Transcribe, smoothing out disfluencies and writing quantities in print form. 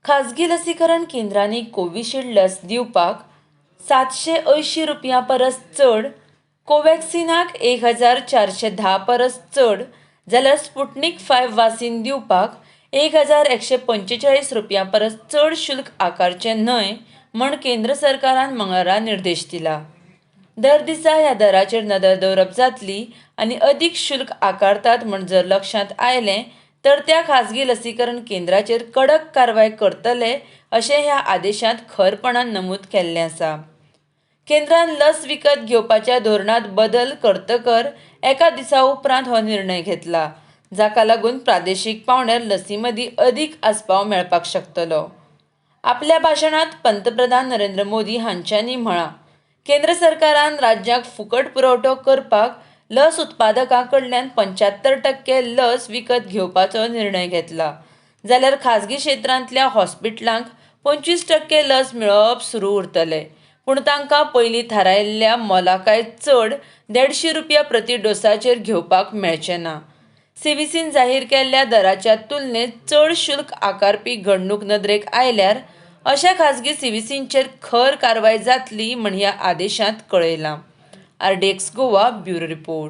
खाजगी लसीकरण केंद्रांनी कोविशिल्ड लस दिवपाक 780 रुपयां परस चड, कोव्हॅक्सिनाक 1410 परस चड जाल्यार स्पुटनिक फायव्ह वासीन दिवपाक 1145 रुपयां परस चड शुल्क आकारचें न्हय म्हण केंद्र सरकारान मंगळारा निर्देश दिला. दर दिसा ह्या दराचेर नदर दवरप जातली आनी अदीक शुल्क आकारतात म्हण जर लक्षांत आयलें तर त्या खाजगी लसीकरण केंद्राचेर कडक कारवाय करतले अशें ह्या आदेशांत खरपणान नमूद केल्लें आसा. केंद्रान लस विकत घेवपाच्या धोरणांत बदल करतकर एका दिसा उपरांत हो निर्णय घेतला, जाका लागून प्रादेशीक पांवड्यार लसी मदीं अदीक आस्पाव मेळपाक शकतलो. आपल्या भाशणांत पंतप्रधान नरेंद्र मोदी हांच्यांनी म्हळां, केंद्र सरकारान राज्यांक फुकट पुरवठो करपाक लस उत्पादकां कडल्यान 75% लस विकत घेवपाचो निर्णय घेतला, जाल्यार खाजगी क्षेत्रांतल्या हॉस्पिटलांक 25% लस मेळोवप सुरू उरतलें, पूण तांकां पयलीं थारायल्ल्या मोलाकाय चड 150 रुपया प्रति डोसाचेर घेवपाक मेळचें ना. सीव्हीसीन जाहीर केल्ल्या दराच्या तुलनेत चड शुल्क आकारपी घडणूक नदरेक आयल्यार अशा खाजगी सीव्हीसींचेर खर कारवाय जातली म्हण ह्या आदेशांत कळयलां. RDX Goa bureau report.